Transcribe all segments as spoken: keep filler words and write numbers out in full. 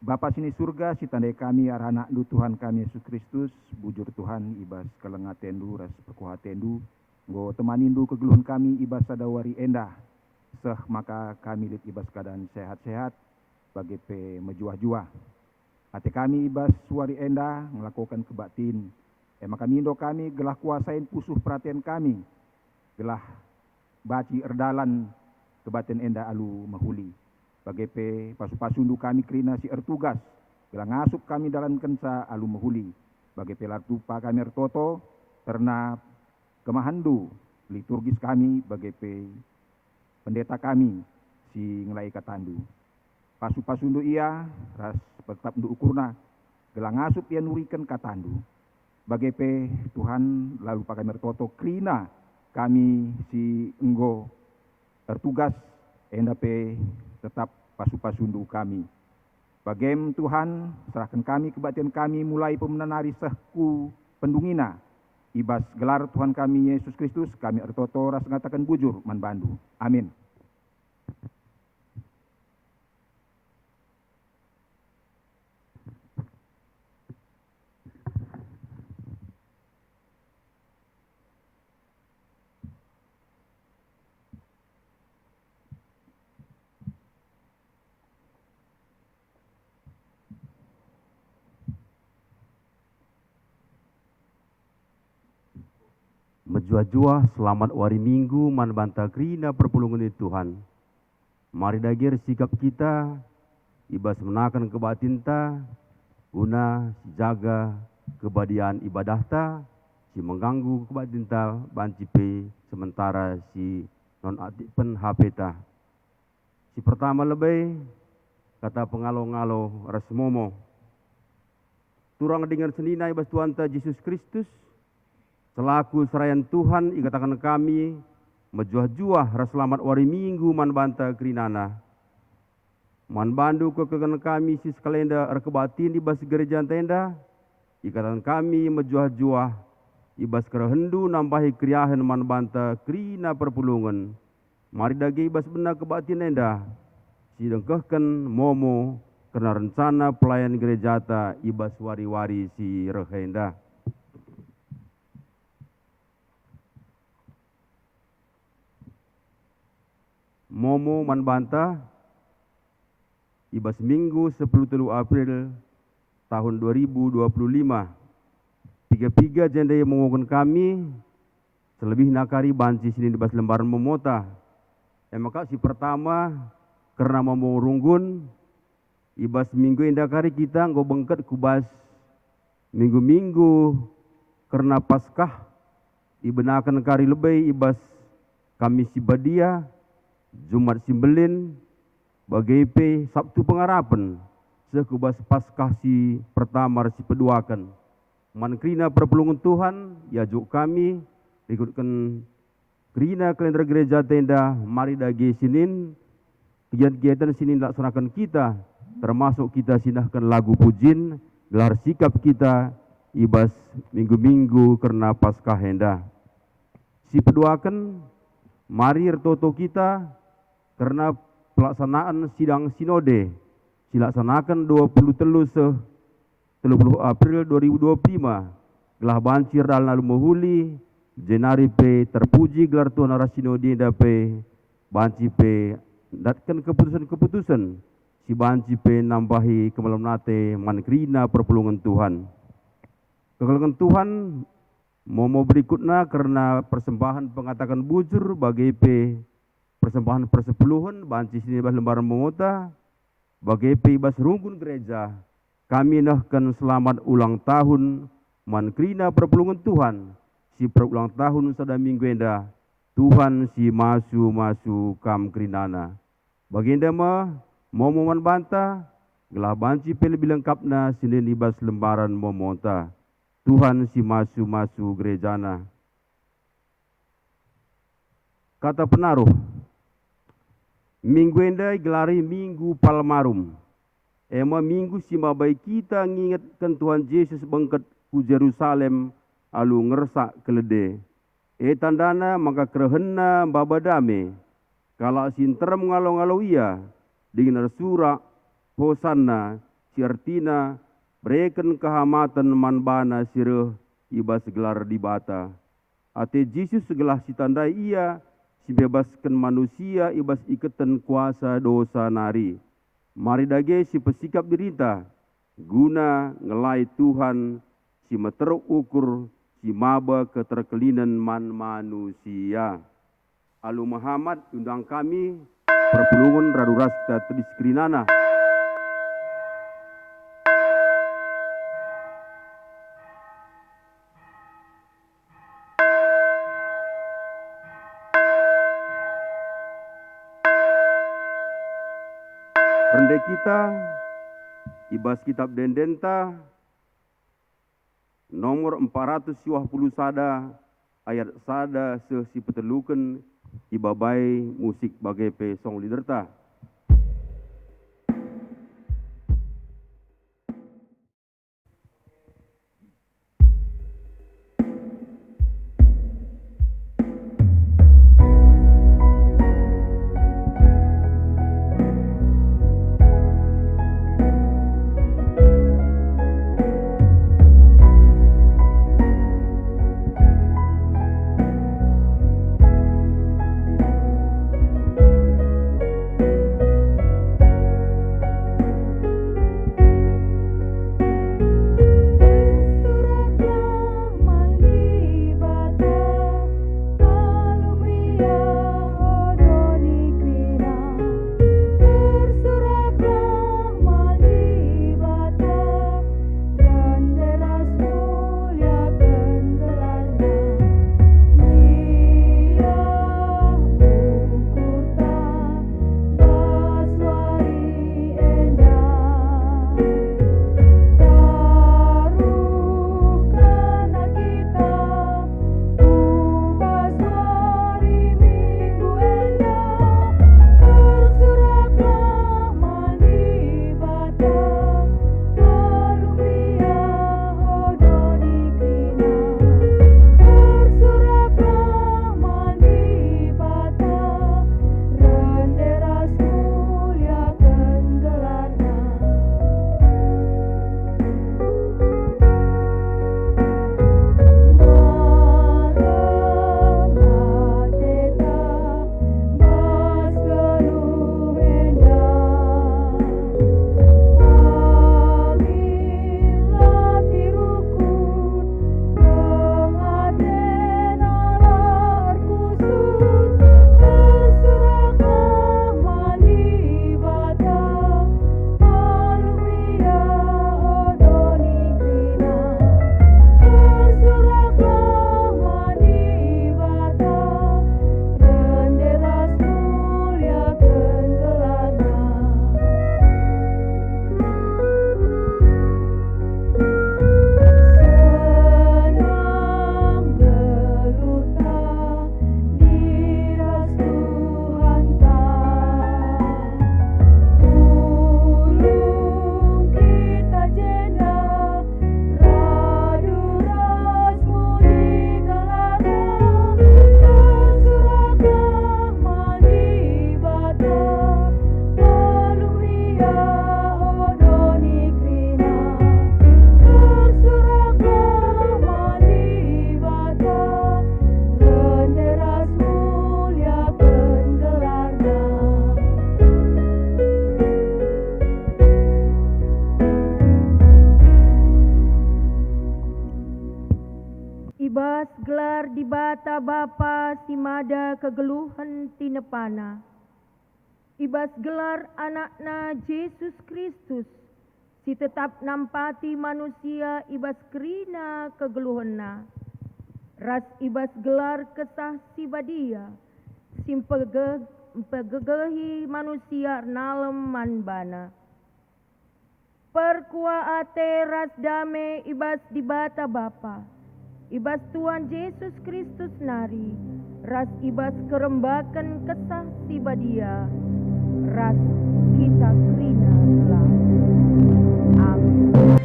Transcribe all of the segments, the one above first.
Bapa si ni Surga, sitandai kami arah AnakNdu Tuhan kami Yesus Kristus, bujur Tuhan, i bas keleng atendu ras perkuah atendu, enggo temanindu kegeluhen kami i bas sada wari enda, seh maka kami lit i bas keadaan sehat-sehat, bage pe mejuah-juah. Ate kami i bas wari enda ngelakoken kebaktin, e maka mindo kami gelah kuasain pusuh peraten kami, gelah banci erdalan kebaktin enda alu mehuli. Bage pe pasu-pasundu kami kerina si ertugas, gelah ngasup kami ndalankenca alu mehuli. Bage pe la tupa kami ertoto kerna kemahenndu liturgis kami, bage pe pendeta kami si ngelai katandu. Pasu-pasundu ia ras pertetapndu ukurna, gelah ngasup ia nuriken katandu. Bage pe, Tuhan, la tupa kami ertoto kerina kami si enggo ertugas, enda pe tetap pasu-pasundu kami. Bagem, Tuhan, serahken kami kebaktin kami mulai pemena nari seh ku pendungina. I bas gelar Tuhan kami Yesus Kristus kami ertoto ras ngataken bujur man bandu. Amin. Mejuah-juah selamat wari Minggu man banta kerina perpulungen ni Tuhan. Mari dage ersikap kita i bas menaken kebaktinta, guna sijaga kebadian ibadahta, si mengganggu kebaktinta banci pe sementara si nonaktifken H P-ta. Si pertama lebe, kata pengalo-ngalo ras momo. Turang dingen senina i bas Tuhanta Jesus Kristus, selaku serayan Tuhan ikataken kami mejuah-juah ras selamat wari Minggu man banta kerinana. Man bandu kekeken kami si sekalenda erkebaktin i bas gerejanta enda, ikataken kami mejuah-juah i bas kerehenndu nambahi keriahen man banta kerina perpulungen. Mari dage i bas bena kebaktin enda, si dengkehken momo kerna rencana pelayan gerejata i bas wari-wari si reh enda. Momo man banta, i bas Minggu sepuluh telu April tahun dua ribu dua puluh lima. Piga-piga jenda ia momoken kami, selebihna kari banci senina i bas lembaran momota. E maka si pertama, kerna momo runggun, i bas minggu enda kari kita enggo bengket ku bas minggu-minggu kerna Paskah, ibenaken kari lebe i bas Kamis si Badia, Jumat si Mbelin, bage pe Sabtu Pengarapen, seh ku bas Paskah si pertama ras si peduaken. Man kerina perpulungen Tuhan, iajuk kami, rikutken kerina kalender gereja enda, mari dage senina kegiatan-kegiatan si nilaksanaken kita, termasuk kita si nehken lagu pujin, gelah ersikap kita i bas minggu-minggu kerna Paskah enda. Si peduaken, mari ertoto kita kerna pelaksanaan sidang sinode si laksanaken dua puluh telu seh telu puluh April dua ribu dua puluh lima, gelah banci erdalan alu mehuli, jenari pe terpuji gelar Tuhan arah sinode enda pe, banci pe ndatken keputusen-keputusen si banci pe nambahi kemalemen ate man kerina perpulungen Tuhan. Kekelengen Tuhan, momo berikutna kerna persembahen pengataken bujur bage pe persembahen persepuluhen banci senina i bas lembaran momota, bage pe i bas runggun gereja, kami nehken selamat ulang tahun man kerina perpulungen Tuhan si perulang tahun sada minggu enda. Tuhan si masu-masu kam kerinana. Bagenda me, momo man banta, gelah banci pe lebih lengkapna senina i bas lembaran momonta. Tuhan si masu-masu gerejana. Kata penaruh. Minggu enda igelari Minggu Palmarum, e me minggu si mabai kita ngingetken Tuhan Jesus bengket ku Jerusalem alu ngersak kelede. E tandana maka kerehenNa maba dame. Kalak si nterem ngalo-ngalo Ia, dingen ersurak, "Hosanna, si ertina bereken kehamaten man bana si reh i bas gelar Dibata. Ate Jesus gelah sitandai Ia si mbebasken manusia i bas iketen kuasa dosa nari. Mari dage sipesikap dirinta, guna ngelai Tuhan si meteruk ukur si maba keterkelinen man manusia. Alu mehamat undang kami perpulungen radu ras kita tedis kerinana. Rende kita i bas kitab ende-enda nomor empat ratus siwah puluh sada, ayat sada seh si peteluken, ibabai musik bage pe song leaderta. I bas gelar Dibata Bapa si mada kegeluhen tinepana, i bas gelar AnakNa Jesus Kristus, si tetap nampati manusia i bas kerina kegeluhenNa, ras i bas gelar Kesah Si Badia, si mpege-, mpegegehi manusia ernalem man baNa. Perkuah ate ras dame i bas Dibata Bapa, i bas Tuhan Jesus Kristus nari, ras i bas kerembaken Kesah Si Badia, ras kita kerina gelah. Amin.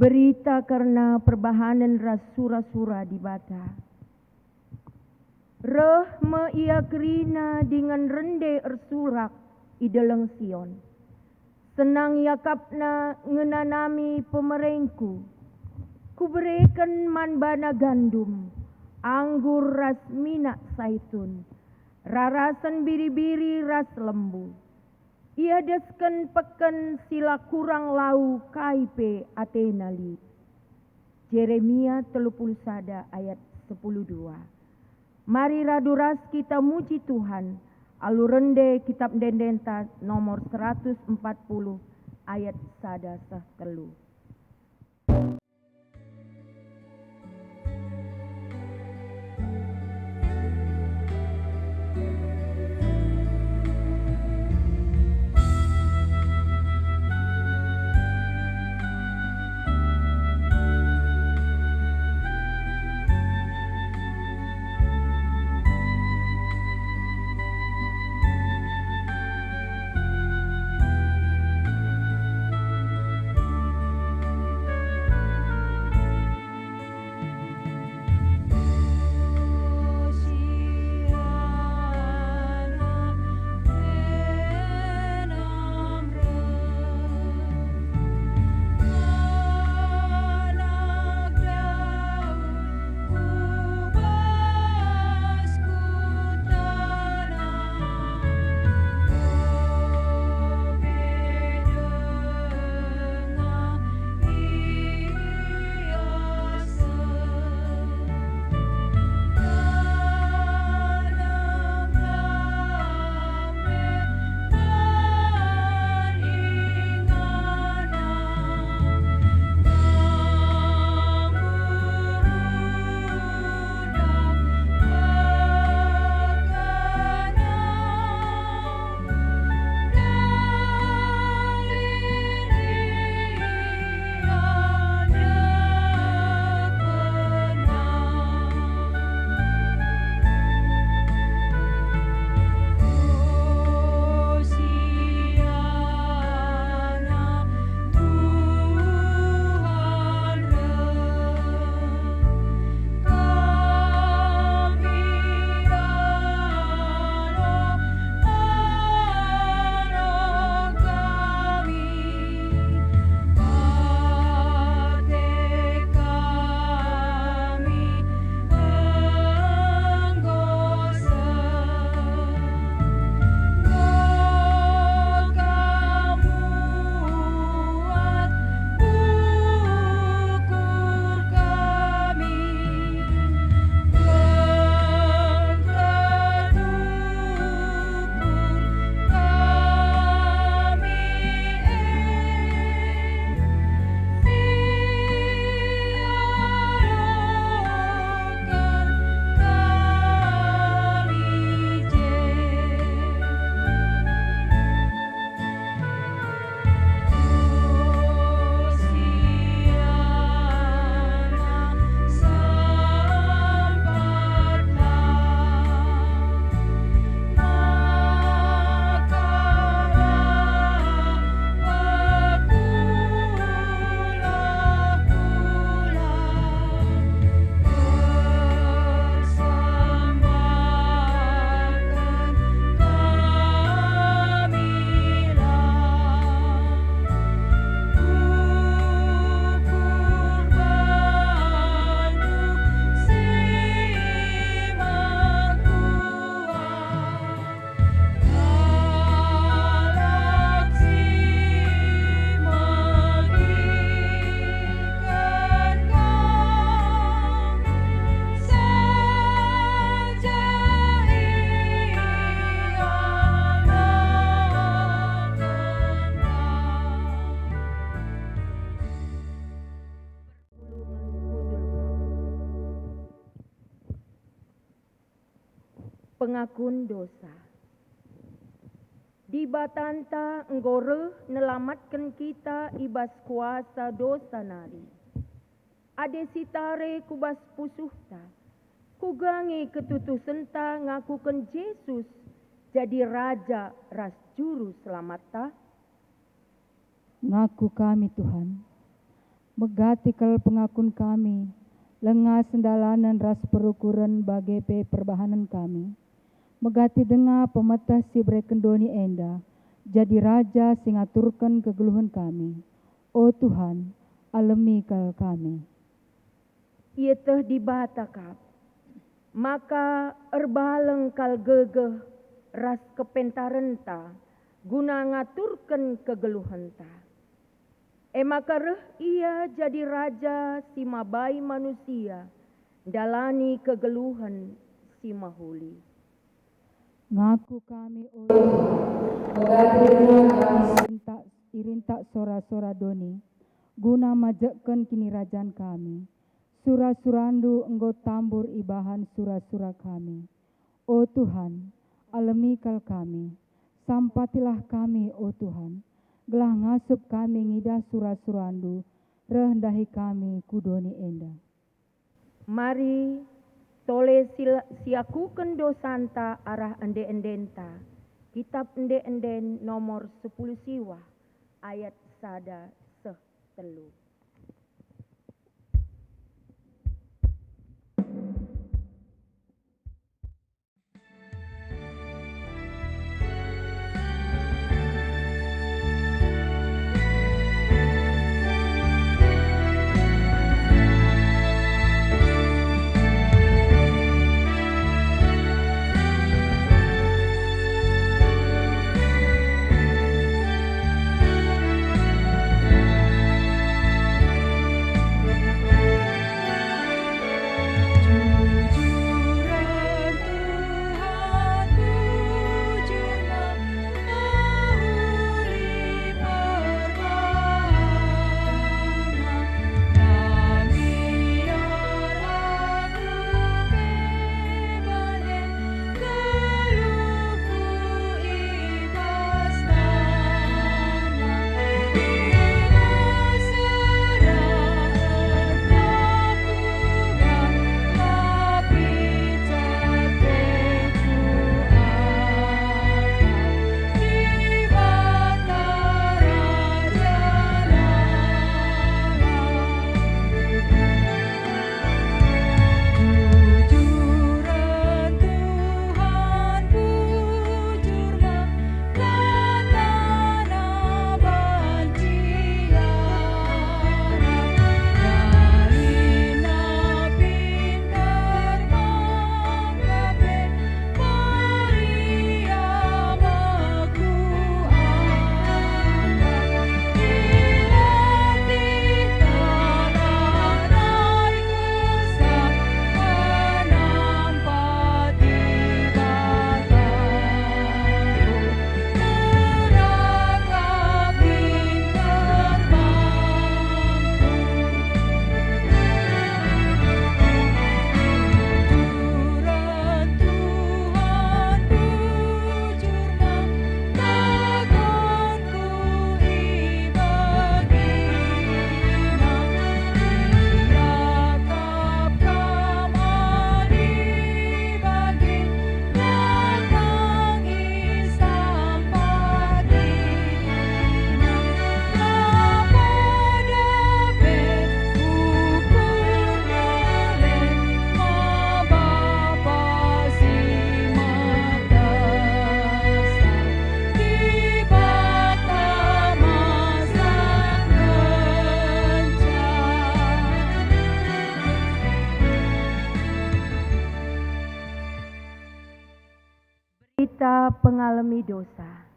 Berita kerna perbahanen ras sura-sura Dibata. Reh me ia kerina dingen rende ersurak i deleng Sion. Senang iakapna ngenanami pemerengku. Kubereken man bana gandum, anggur ras minak saitun, rarasen biri-biri ras lembu. Iadesken peken si la kurang lau kai pe atena lit. Jeremia telu puluh sada ayat sepuluh dua. Mari radu ras kita muji Tuhan, alu rende Kitap Ende-endenta nomor seratus empat puluh ayat sada seh telu. Pengakun dosa. Dibatanta enggo reh nelamatken kita i bas kuasa dosa nari. Adi sitare ku bas pusuhta, kuga nge ketutusenta ngakuken Jesus jadi Raja ras Juru Selamatta? Ngaku kami, Tuhan, Megati kal pengakun kami, langa sendalanen ras perukuren bage pe perbahanen kami. Megati denga pemeteh si bereken doni enda, jadi raja si ngaturken kegeluhen kami. O Tuhan, alemi kal kami. Ieteh Dibata kap, maka erbaleng kal gegeh ras kepentarenta guna ngaturken kegeluhenta. E maka reh Ia jadi Raja si mabai manusia ndalani kegeluhen si mehuli. Ngaku kami, o Tuhan, megati denga kami irintak, irintak sora-sora doni, guna majekken kinirajan kami. Sura-surandu enggo tambur ibahan sura-sura kami. O Tuhan, alemi kal kami. Sampatilah kami, o Tuhan, gelah ngasup kami ngidah sura-surandu reh ndahi kami ku doni enda. Mari, tole sil-, siakuken dosanta arah ende-endenta. Kitap Ende-enden nomor sepuluh siwah, ayat sada seh telu. Berita pengalemi dosa.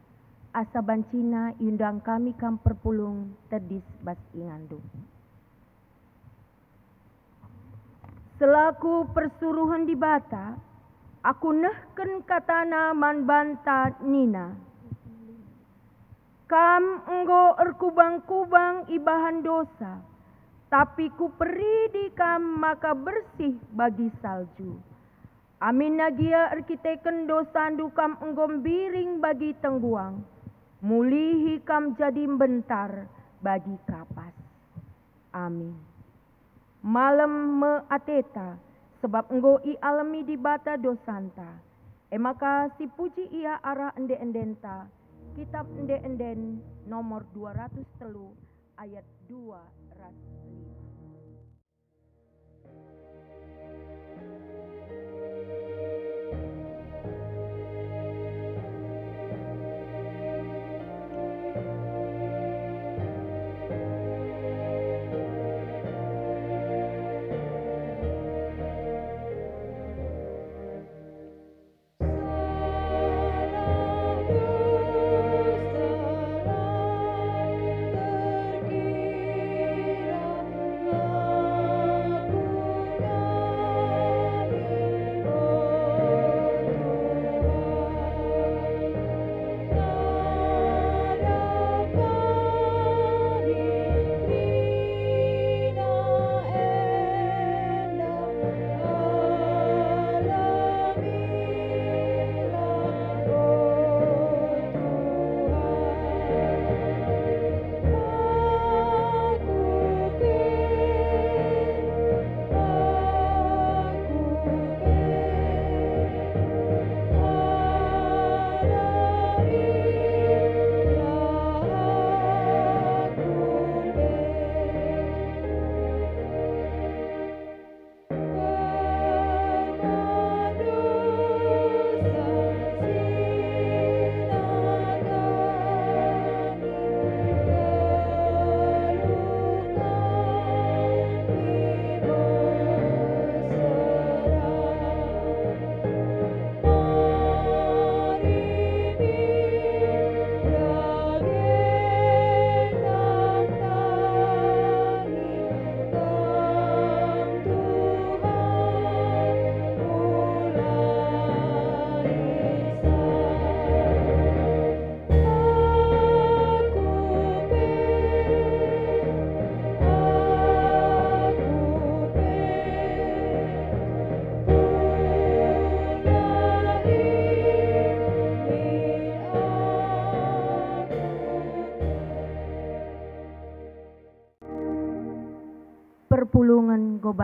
Asa bancina iundang kami kam perpulung tedis bas inganndu. Selaku persuruhen Dibata, aku nehken katana man banta nina, Kam enggo erkubang-kubang ibahan dosa, tapi kuperidi kam maka bersih bagi salju. Aminna gia erkiteken dosandu kam enggo mbiring bagi tengguang, mulihi kam jadi mbentar bagi kapas. Amin. Malem me ateta, sebab enggo ialemi Dibata dosanta. E maka sipuji Ia arah ende-endenta, Kitap Ende-enden nomor dua ratus telu ayat dua ras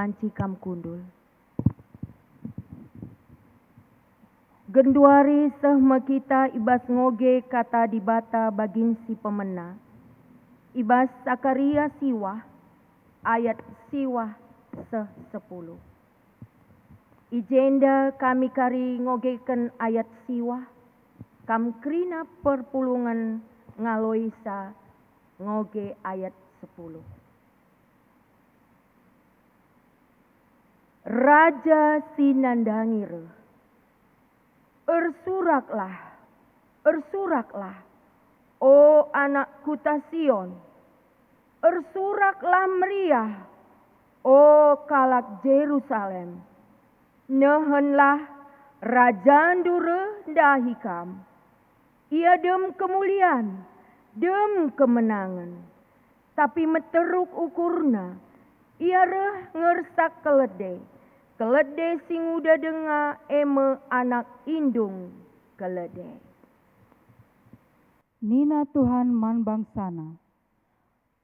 banci kam kundul. Genduari seh me kita i bas ngoge Kata Dibata bagin si pemena, i bas Sakaria siwah, ayat siwah seh sepuluh. I jenda kami kari ngogeken ayat siwah, kam kerina perpulungen ngaloisa ngoge ayat sepuluh. Raja si nandangi reh. Ersuraklah, ersuraklah, o anak kuta Sion! Ersuraklah meriah, o kalak Jerusalem! Nehenlah, rajandu reh ndahi kam. Ia dem kemulian, dem kemenangen. Tapi meteruk ukurna, ia reh ngersak kelede, kelede si nguda denga e me anak indung kelede. Nina Tuhan man bangsaNa,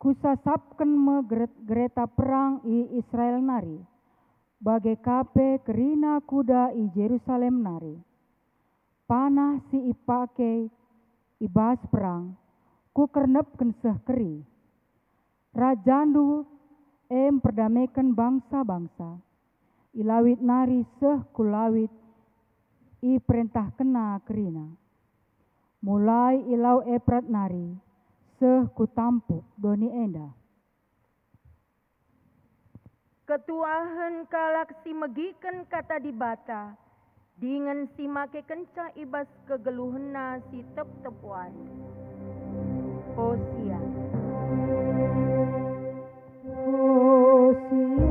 "Kusasapken me geret-gereta perang i Israel nari, bage ka pe kerina kuda i Jerusalem nari. Panah si ipake i bas perang, Kukernepken seh keri. Rajandu e mperdameken bangsa-bangsa, i lawit nari seh ku lawit iperentahkenNa kerina, mulai i Lau Eprat nari seh ku tampuk doni enda." Ketuahen kalak si megiken Kata Dibata dingen si makekenca i bas kegeluhenna si tep-tep wari. Hosea. Hosiana,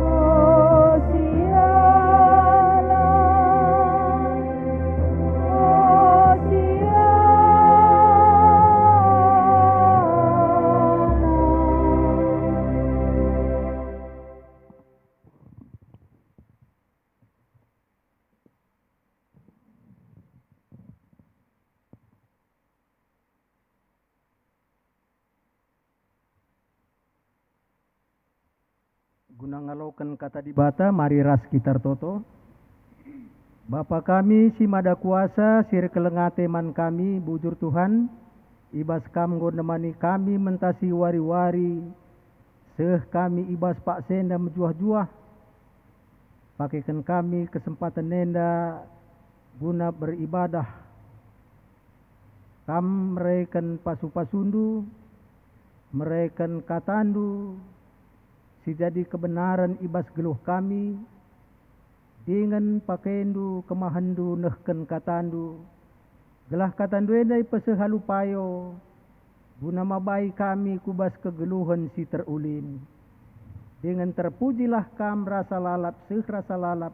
Hosiana, Hosiana. Guna ngaloken Kata Dibata, mari ras kita ertoto. Bapa kami si Mada Kuasa, si erkeleng ate man kami, bujur Tuhan, i bas Kam enggo nemani kami mentasi wari-wari, seh kami i bas paksa enda mejuah-juah. Pakeken kami kesempaten enda guna beribadah. Kam mereken pasu-pasundu, mereken katandu, si jadi kebenaren i bas geluh kami, dingen pakendu kemahendu nehken katandu, gelah katandu enda ipeseh alu payo, guna mabai kami ku bas kegeluhen si terulin. Dingen terpujilah Kam rasa lalap seh rasa lalap,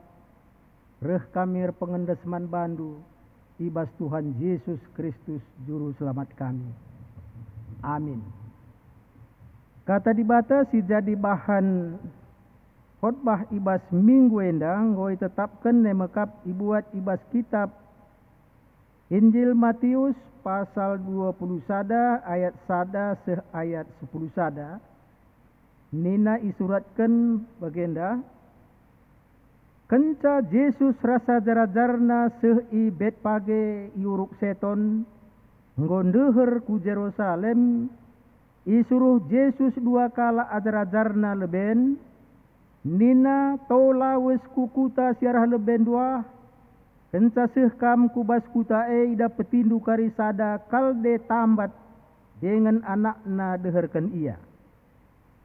reh kami erpengendes man bandu i bas Tuhan Jesus Kristus, Juru Selamat kami. Amin. Kata Dibata si jadi bahan khotbah i bas minggu enda enggo itetapken e me kap ibuat i bas kitap Injil Matius pasal dua puluh sada ayat sada seh ayat sepuluh sada. Nina isuratken bagenda, kenca Jesus ras ajar-ajarNa seh i Betpage i Uruk Seton, enggo ndeher ku Jerusalem, isuruh Jesus dua kalak ajar-ajarNa leben, nina, "To lawes ku kuta si arah leben duah. Kenca seh kam ku bas kuta e, idapetindu kari sada kalde tambat dingen anakna deherken ia.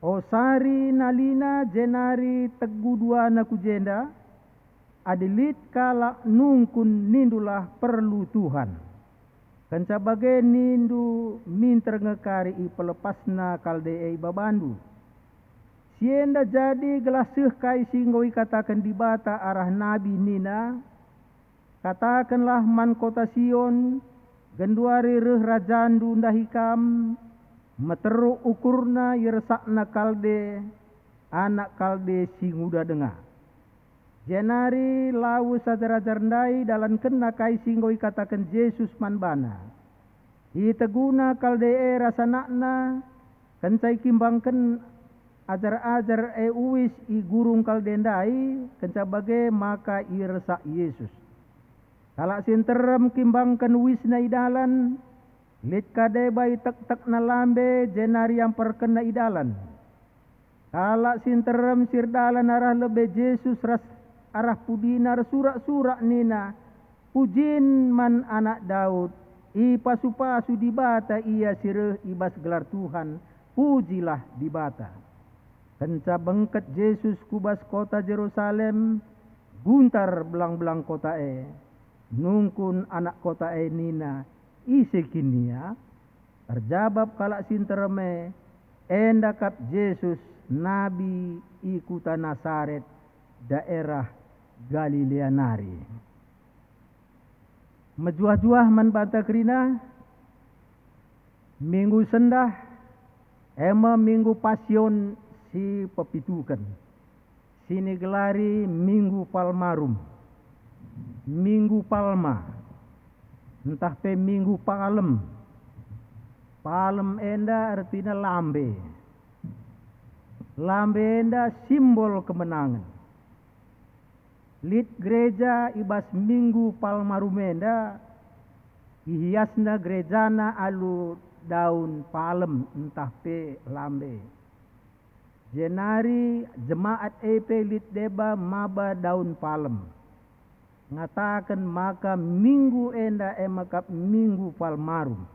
Osari nalina jenari tegu duana ku jenda. Adi lit kalak nungkun, nindulah, 'Perlu Tuhan.' Kenca bage nindu, minter nge kari ipelepasna kalde e i babandu. Si enda jadi gelah seh kai si enggo ikataken Dibata arah nabi nina, 'Katakenlah man kota Sion, genduari reh rajandu ndahi kam, meteruk ukurna iersakna kalde, anak kalde si nguda denga.'" Jenari lawes ajar-ajar ndai idalankenna kai si enggo ikataken Jesus man bana. Iteguna kalde e ras anakna, Kenca ikimbangken ajar-ajar e uis i gurung Kalde ndai, kenca bage maka iersak Jesus. Kalak si nterem kimbangken uisna i dalan, lit ka deba itektekna lambe jenari iamparkenna i dalan. Kalak si nterem si erdalan arah lebe Jesus ras arah pudina ersurak-surak nina, "Pujin man Anak Daud, ipasu-pasu Dibata Ia si reh i bas gelar Tuhan, pujilah Dibata." Kenca bengket Jesus ku bas kota Jerusalem, guntar belang-belang kota e. Nungkun anak kota e nina, "Ise kin ia?" Erjabap kalak si nterem e, "Enda kap Jesus, nabi i kuta Nasaret, daerah Galilea nari." Mejuah-juah man banta kerina, Minggu Sendah, e me Minggu Pasion si pepituken, si nigelari Minggu Palmarum, Minggu Palma, ntah pe Minggu Palem. Palem enda ertina lambe. Lambe enda simbol kemenangen. Lit gereja i bas Minggu Palmarum enda, ihiasna gerejana alu daun palem ntah pe lambe. Jenari jemaat e pe lit deba maba daun palem, ngataken maka minggu enda e me kap Minggu Palmarum.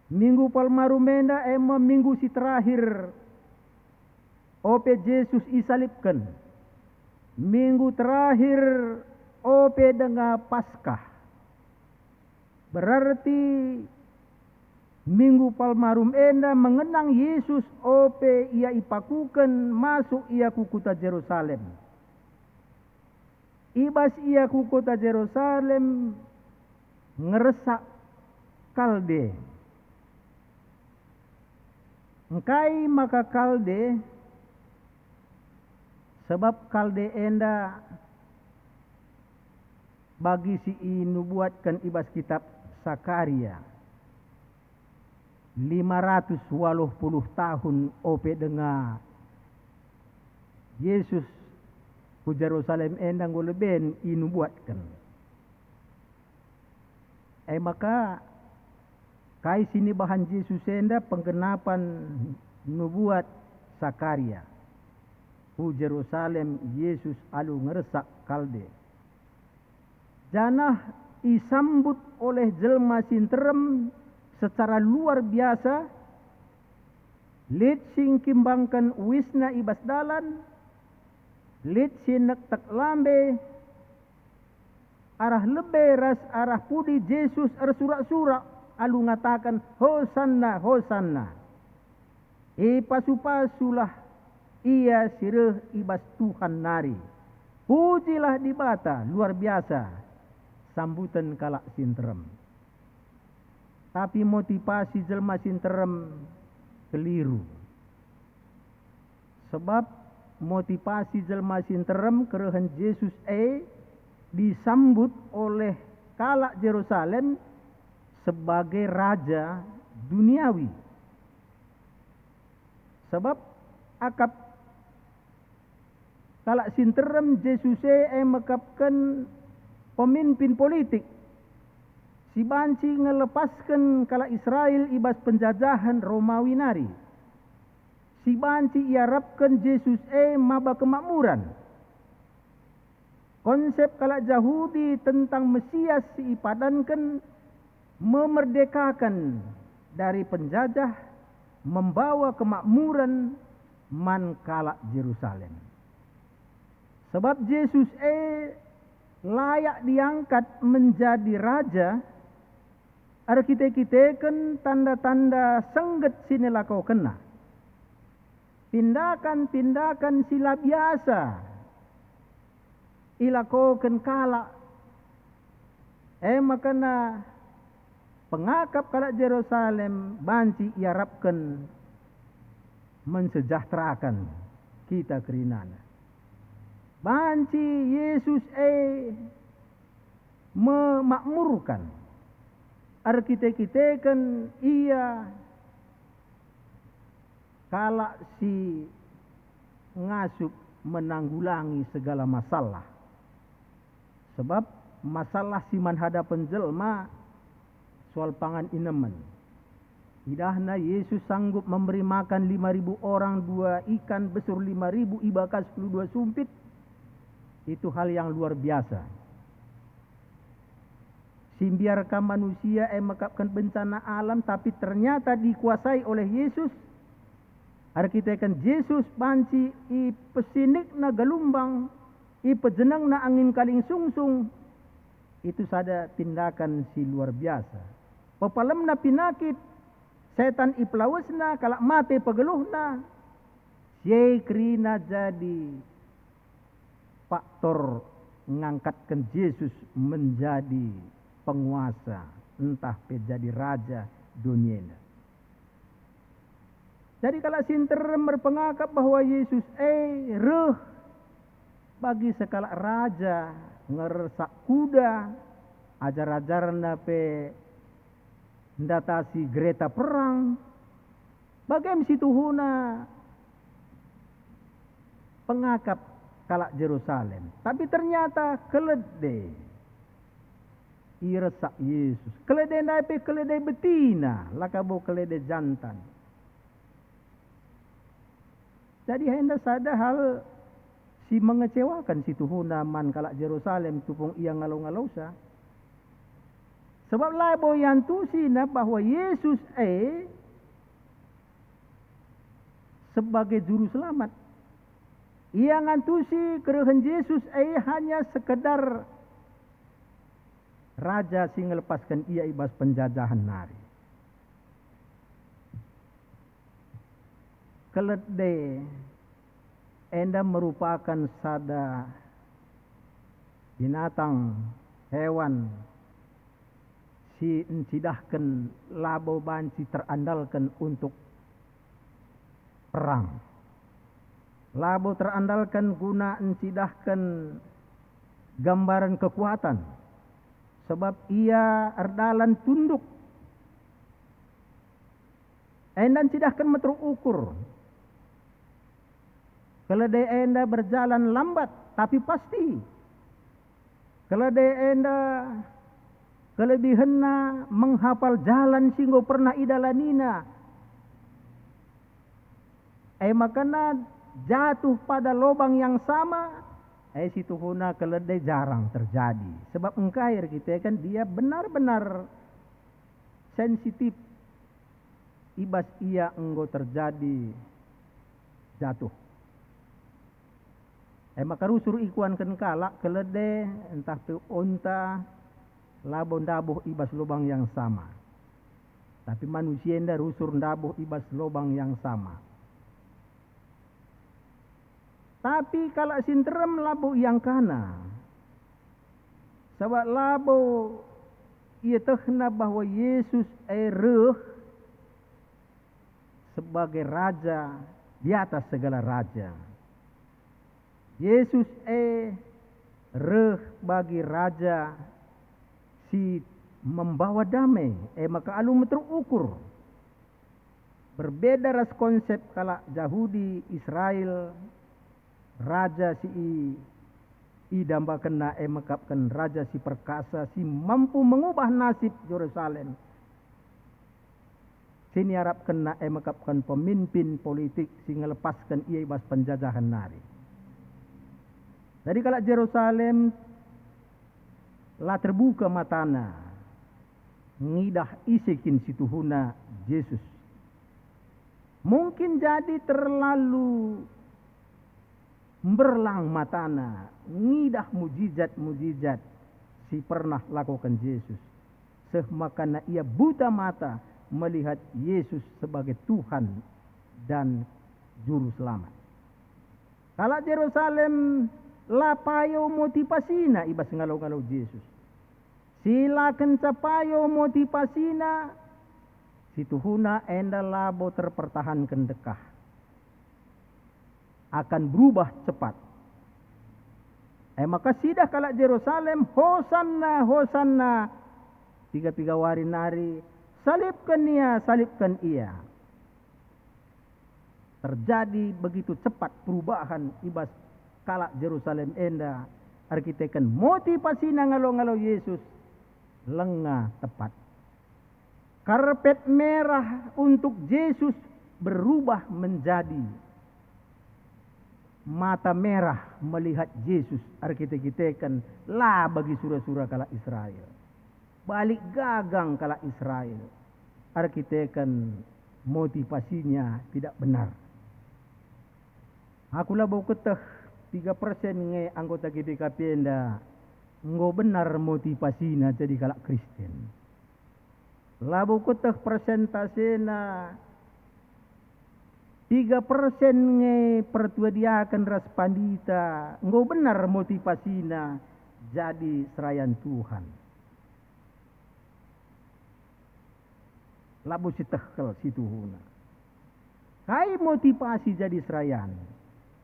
Minggu Palmarum enda e me minggu si terakhir ope Jesus isalibken. Minggu terakhir ope denga Paskah. Berarti Minggu Palmarum enda mengenang Jesus ope Ia ipakuken masuk Ia ku kuta Jerusalem. I bas Ia ku kuta Jerusalem ngeresak kalde. Engkai maka kalde? Sebab kalde enda bagi si inubuatken i bas kitap Sakaria, lima ratus waluh puluh tahun ope denga Jesus ku Jerusalem enda enggo leben inubuatken. E maka, kai si nibahan Jesus enda penggenapan nubuat Sakaria? Ku Jerusalem Jesus alu ngeresak kalde. Janah isambut oleh jelma si nterem secara luar biasa, lit si ngkimbangken uisna i bas dalan, lit si nektek lambe, arah lebe ras arah pudi Jesus ersurak-surak alu ngataken, "Hosanna, Hosanna! Ipasu-pasulah Ia si reh i bas Tuhan nari! Pujilah Dibata!" Luar biasa sambuten kalak si nterem. Tapi motivasi jelma si nterem keliru. Sebab motivasi jelma si nterem kerehen Jesus e disambut oleh kalak Jerusalem sebagai raja duniawi. Sebab akap kalak si nterem Jesus e, e mekapken pemimpin politik si banci ngelepasken kalak Israel i bas penjajahen Romawi nari. Si banci iarapken Jesus e maba kemakmuran. Konsep kalak Jahudi tentang Mesias si ipadanken memerdekaken dari penjajah, membawa kemakmuran man kalak Jerusalem. Sebab Jesus e layak diangkat menjadi raja erkite-kiteken tanda-tanda sengget si nilakokenNa. Tindakan-tindakan si la biasa ilakoken kalak, e maka pengakap kalak Jerusalem banci iarapken mensejahteraken kita kerinana. Banci Jesus e memakmurkan, erkite-kiteken Ia kalak si ngasup menanggulangi segala masalah. Sebab masalah si man hadapen jelma soal pangan inemen. Idahna Yesus sanggup memberi makan lima ribu orang, dua ikan besur lima ribu i bas sepuluh dua sumpit, itu hal yang luar biasa. Si mbiar kam manusia e mekapken bencana alam, tapi ternyata dikuasai oleh Yesus. Erkiteken Jesus banci ipesinikna gelumbang, ipejenengna angin kaling sungsung. Itu sada tindakan si luar biasa. Pepalemna pinakit, setan ipelawesna, kalak mate pegeluhna. Si e kerina jadi faktor ngangkatken Jesus menjadi penguasa, ntah pe jadi raja doni enda. Jadi kalak si nterem erpengakap bahwa Yesus e reh bagi sekalak raja, ngersak kuda, ajar-ajarna pe ndatasi gereta perang. Bage me situhuna pengakap kalak Jerusalem, tapi ternyata kelede iresak Yesus. Kelede ndai pe kelede betina, la ka bo kelede jantan. Jadi enda sada hal si mengecewaken situhuna man kalak Jerusalem tupung ia ngalo-ngalosa. Sebab labo iantusina bahwa Yesus e sebagai Juru Selamat. Ia ngantusi kerehen Jesus e hanya sekedar raja si ngelepasken ia i bas penjajahen nari. Kelede enda merupaken sada binatang, hewan, si ncidahken labo banci terandalken untuk perang. Labo terandalken guna ncidahken gambaren kekuatan, sebab ia erdalan tunduk. Enda ncidahken meteruk ukur. Kelede enda berjalan lambat, tapi pasti. Kelede enda kelebihenna menghapal jalan si enggo pernah idalanina. E makana jatuh pada lobang yang sama, e situhuna kelede jarang terjadi. Sebab engkai erkiteken dia benar-benar sensitif i bas ia enggo terjadi jatuh. E maka rusur ikuanken kalak kelede ntah pe unta labo ndabuh i bas lobang yang sama. Tapi manusia enda rusur ndabuh i bas lobang yang sama. Tapi kalak si nterem labo iangkana, sabap labo ietehna bahwa Yesus e reh sebagai Raja di atas segala raja. Yesus e reh bagi Raja si membawa dame, e maka alu meteruk ukur. Berbeda ras konsep kalak Jahudi Israel, raja si i-, idambakenna e mekapken raja si perkasa, si mampu mengubah nasib Jerusalem. Si niarapkenna e mekapken pemimpin politik si ngelepasken ia i bas penjajahen nari. Jadi kalak Jerusalem la terbuka matana ngidah ise kin situhuna Jesus. Mungkin jadi terlalu mberlang matana ngidah mujizat-mujizat si pernah lakoken Jesus, seh makana ia buta mata melihat Yesus sebagai Tuhan dan Juru Selamat. Kalak Jerusalem la payo motivasina i bas ngalo-ngalo Jesus. Si la kenca payo motivasina, situhuna enda labo terpertahanken dekah. Akan berubah cepat. E maka sidah kalak Jerusalem, "Hosanna, Hosanna!" Piga-piga wari nari, "Salibken Ia, salibken Ia!" Terjadi begitu cepat perubahan i bas kalak Jerusalem enda, erkiteken motivasina ngalo-ngalo Jesus lenga tepat. Karpet merah untuk Jesus berubah menjadi mata merah melihat Jesus, erkite-kiteken la bagi sura-sura kalak Israel. Balik gagang kalak Israel, erkiteken motivasinya tidak benar. Aku labo keteh piga persen nge anggota G B K P enda enggo benar motivasina jadi kalak Kristen. Labo keteh persentasena, piga persen nge pertua diaken ras pandita enggo benar motivasina jadi serayan Tuhan. Labo si tehkel situhuna. Kai motivasi jadi serayan?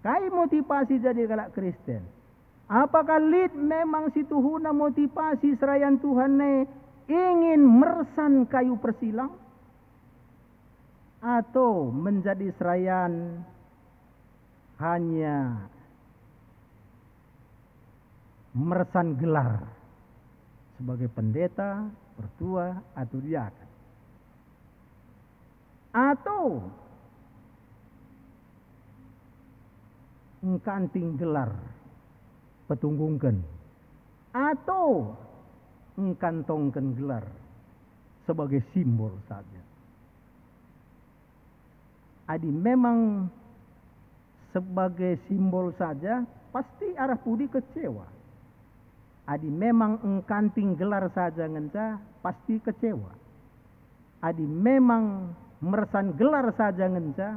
Kai motivasi jadi kalak Kristen? Apakah lit memang situhuna motivasi serayan Tuhan e ingin mersan kayu persilang? Atau menjadi serayan hanya mersan gelar sebagai pendeta, pertua, atau diaken? Atau engkanting gelar petunggungken? Atau engkantongken gelar sebagai simbol saja? Adi memang sebagai simbol saja, pasti arah pudi kecewa. Adi memang engkanting gelar saja ngenca, pasti kecewa. Adi memang mersan gelar saja ngenca,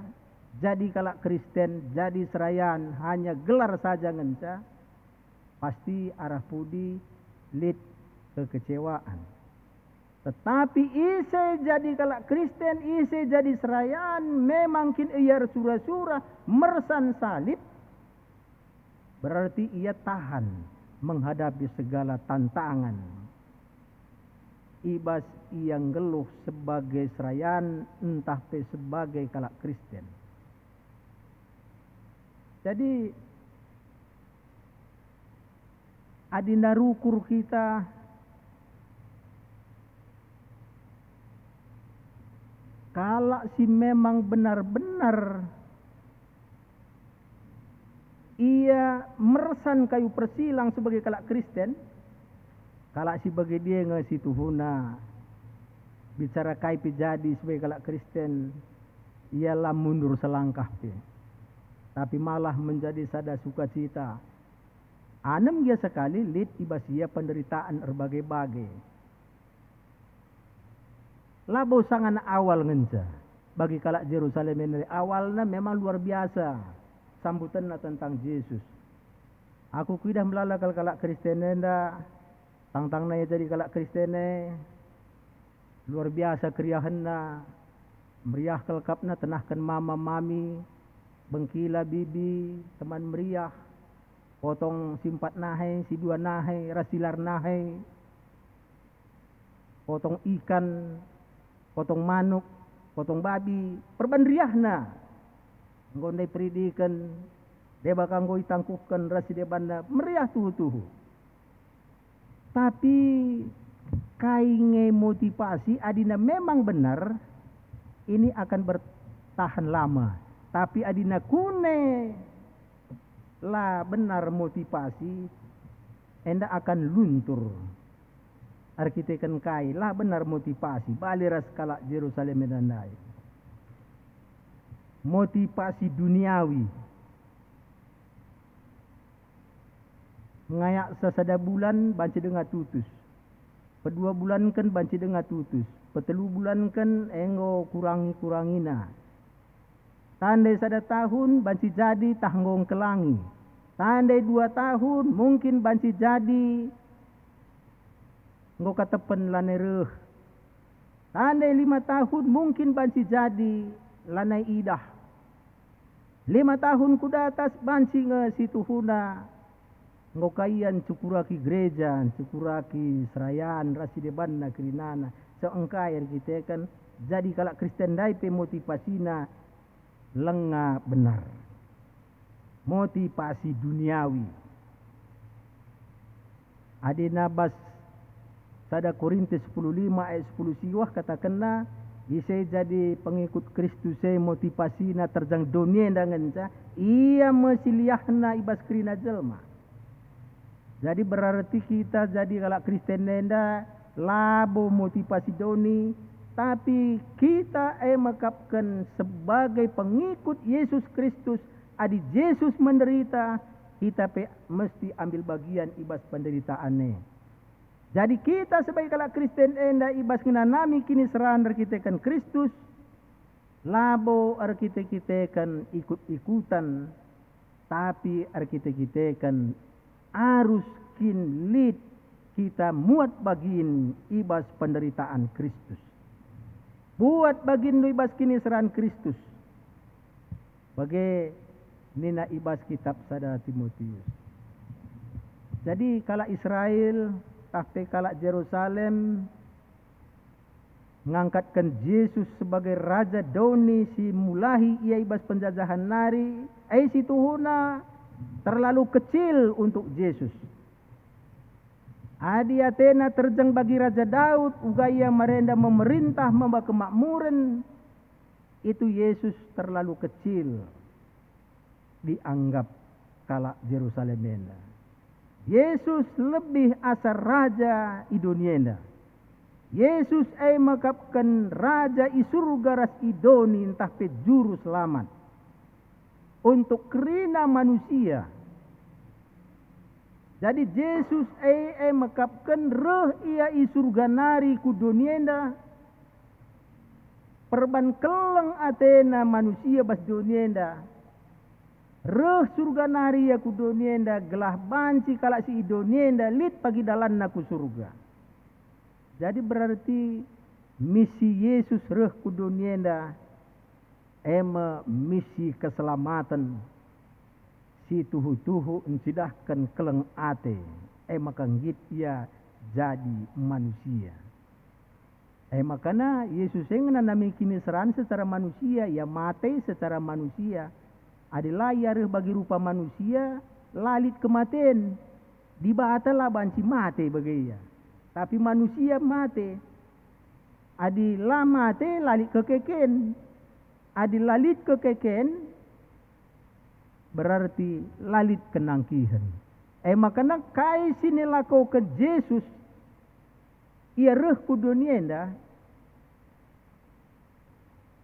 jadi kalak Kristen, jadi serayan hanya gelar saja ngenca, pasti arah pudi lit kekecewaan. Tetapi ise jadi kalak Kristen, ise jadi serayan, memang kin ia ersura-sura mersan salib, berarti ia tahan menghadapi segala tantangan i bas ia nggeluh sebagai serayan ntah pe sebagai kalak Kristen. Jadi, adi narukur kita kalak si memang benar-benar ia mersan kayu persilang sebagai kalak Kristen, kalak si bage dia nge situhuna bicara kai pe jadi sebagai kalak Kristen, ia la mundur selangkah pe, tapi malah menjadi sada sukacita. Anem gia sekali lit i bas ia penderitaan erbage-bage. Labo sangana awal ngenca. Bagi kalak Jerusalem enda awalna memang luar biasa sambutenna tentang Jesus. Aku kuidah melala kal kalak Kristen enda, tangtangna ia jadi kalak Kristen e, luar biasa keriahenna, meriah kal kapna tenahken mama mami, bengkila bibi, teman meriah, potong si empat nahei, si dua nahei, ras si lar nahei, potong ikan, potong manuk, potong babi, perban riahna. Enggo ndai peridiken, deba ka enggo itangkuhken ras si debanna, meriah tuhu-tuhu. Tapi kai nge motivasi adina memang benar, ini akan bertahan lama. Tapi adina kune la benar motivasi, enda akan luntur. Erkiteken kai la benar motivasi, bali ras kalak Jerusalem enda ndai. Motivasi duniawi. Ngayak sasada bulan banci denga tutus. Pedua bulanken banci denga tutus. Petelu bulanken enggo kurangi-kurangina. Tandai sada tahun banci jadi tah enggo engkelangi. Tandai dua tahun mungkin banci jadi enggo katepen lanai reh. Tandai lima tahun mungkin banci jadi lanai idah. Lima tahun ku datas banci nge situhuna enggo kaian cukuraki gereja, cukuraki serayan ras si debanna kerinana. Seengkai erkiteken jadi kalak Kristen ndai pe motivasina lenga benar. Motivasi duniawi. Adi nabas sada Korintus sepuluh lima ayat sepuluh siwah katakenna, ise jadi pengikut Kristus e motivasina terjang doni enda ngenca, ia me si liahna i bas kerina jelma. Jadi berarti kita jadi kalak Kristen enda labo motivasi doni, tapi kita e mekapken sebagai pengikut Yesus Kristus. Adi Jesus menderita, kita pe mesti ambil bagian i bas penderitaan e. Jadi kita sebagai kalak Kristen enda i bas ngenanami kiniseran erkiteken Kristus, labo erkite-kiteken ikut-ikutan, tapi erkite-kiteken arus kin lit kita muat bagin i bas penderitaan Kristus. Buat baginndu i bas kiniseran Kristus. Bage nina i bas kitab sada Timotius. Jadi kalak Israel, tah pe kalak Jerusalem, ngangkatken Jesus sebagai Raja doni si mulahi ia i bas penjajahan nari, e si tuhuna terlalu kecil untuk Jesus. Adi atena terjeng bagi Raja Daud, uga ia marenda memerintah maba kemakmuren, itu Jesus terlalu kecil dianggap kalak Jerusalem enda. Jesus lebih asa raja i doni enda. Jesus e mekapken raja i surga ras i doni ntah pe juru selamat untuk kerina manusia. Jadi Jesus e, e mekapken reh ia i surga nari ku doni enda, perban keleng atena manusia bas doni enda. Reh surga nari ia ku doni enda gelah banci kalak si i doni enda lit pagi dalanna ku surga. Jadi berarti misi Jesus reh ku doni enda e me misi keselamaten si tuhu-tuhu ncidahken keleng ate, e maka nggit ia jadi manusia. E makana Jesus e ngenanami kiniseran secara manusia, ia mate secara manusia. Adi la ia reh bagi rupa manusia, la lit kematen. Dibata la banci mate bage ia, tapi manusia mate. Adi la mate, la lit kekeken. Adi la lit kekeken, berarti la lit kenangkihen. E makana kai si nilakoken Jesus, ia reh ku doni enda,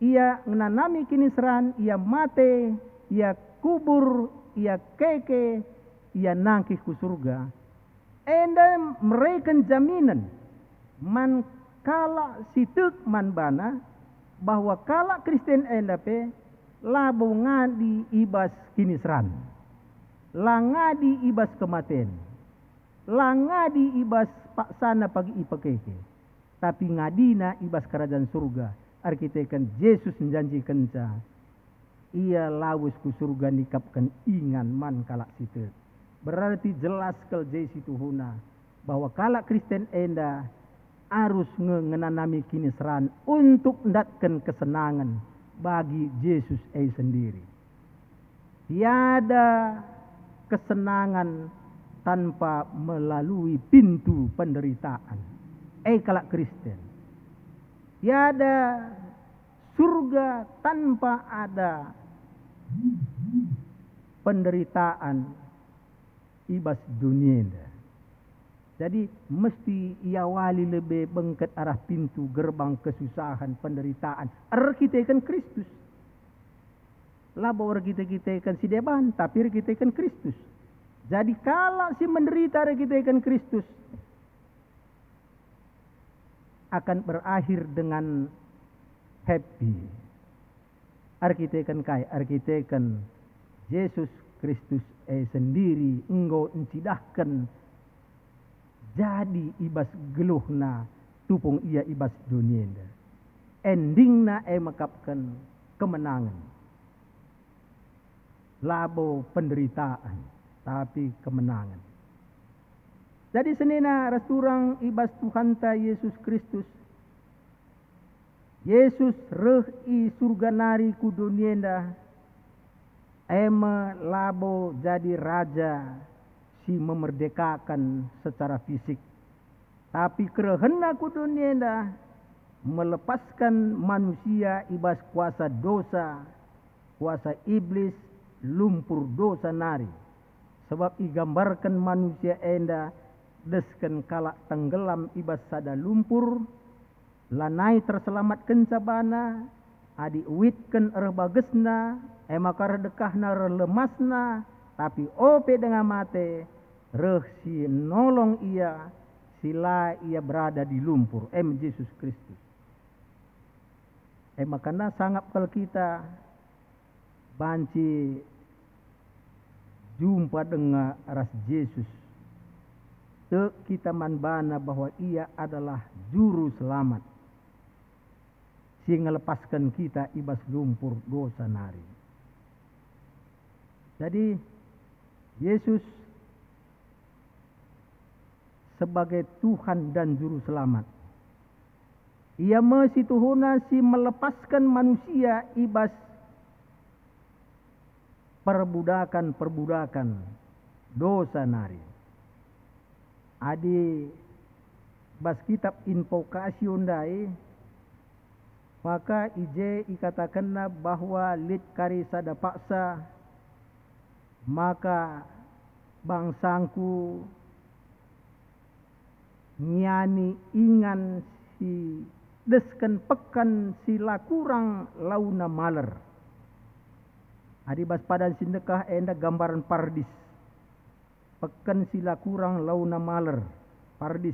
ia ngenanami kiniseran, ia mate, ia kubur, ia keke, ia nangkih ku surga. Enda mereken jaminen man kalak si tek man bana bahwa kalak Kristen enda pe labo ngadi i bas kiniseran, la ngadi i bas kematen, la ngadi i bas paksana pagi ipekeke, tapi ngadina i bas Kerajan Surga erkiteken Jesus njanjikenca. Ia lawes ku surga nikapken ingan man kalak si tek. Berarti jelas kal je situhuna bahwa kalak Kristen enda arus nge ngenanami kiniseran untuk ndatken kesenangen bagi Jesus e sendiri. Tiada kesenangan tanpa melalui pintu penderitaan. E kalak Kristen. Tiada surga tanpa ada penderitaan i bas doni enda. Jadi, mesti iawali lebe bengket arah pintu gerbang kesusahan, penderitaan, erkiteken Kristus. Labo erkite-kiteken si deban, tapi erkiteken Kristus. Jadi, kalak si menderita erkiteken Kristus akan berakhir dengan happy. Erkiteken kai? Erkiteken Jesus Kristus e sendiri enggo ncidahken jadi i bas geluhna tupung ia i bas doni enda. Endingna e mekapken kemenangen. Labo penderitaan, tapi kemenangen. Jadi senina ras turang i bas Tuhanta Yesus Kristus, Jesus reh i Surga nari ku doni enda, e me labo jadi Raja si memerdekaken secara fisik, tapi kerehenNa ku doni enda melepasken manusia i bas kuasa dosa, kuasa Iblis, lumpur dosa nari. Sebab igambarken manusia enda desken kalak tenggelam i bas sada lumpur, lanai terselamatkenca bana, adi uitken reh bagesna, e maka reh dekahna reh lemasna, tapi ope denga mate, reh si nolong ia, si la ia berada di lumpur, em Jesus Kristus. E maka sangap kal kita banci jumpa denga ras Jesus. Tek kita man bana bahwa ia adalah Juru Selamat si ngelepasken kita i bas lumpur dosa nari. Jadi, Jesus sebagai Tuhan dan Juru Selamat. Ia me situhuna si melepasken manusia i bas perbudakan-perbudakan dosa nari. Adi bas kitab Invocatio ndai, maka i je ikatakenna bahwa lit kari sada paksa, maka bangsangku ngiani ingan si desken peken si la kurang launa maler. Adi bas padan si ndekah enda gambaren pardis, peken si la kurang launa maler, pardis.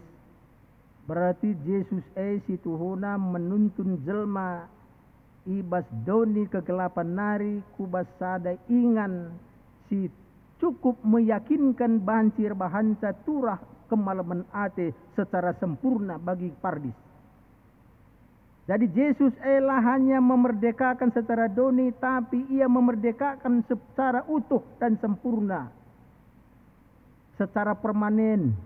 Berarti Jesus e situhuna menuntun jelma i bas doni kegelapan nari ku bas sada ingan si cukup meyakinken banci erbahanca turah kemalemen ate secara sempurna bagi pardis. Jadi Jesus e la hanya memerdekakan secara doni, tapi ia memerdekakan secara utuh dan sempurna, secara permanen.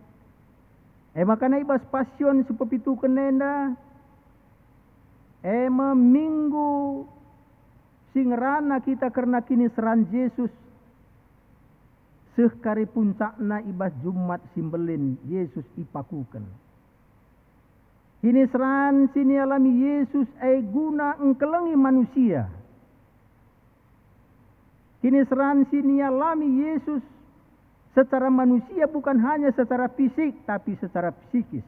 E maka i bas Pasion si pepituken enda, e me Minggu si ngerana kita kerna kiniseran Jesus, seh kari puncakna i bas Jumat si Mbelin Jesus ipakuken. Kiniseran si nialami Jesus e guna engkelengi manusia. Kiniseran si nialami Jesus secara manusia bukan hanya secara fisik, tapi secara psikis.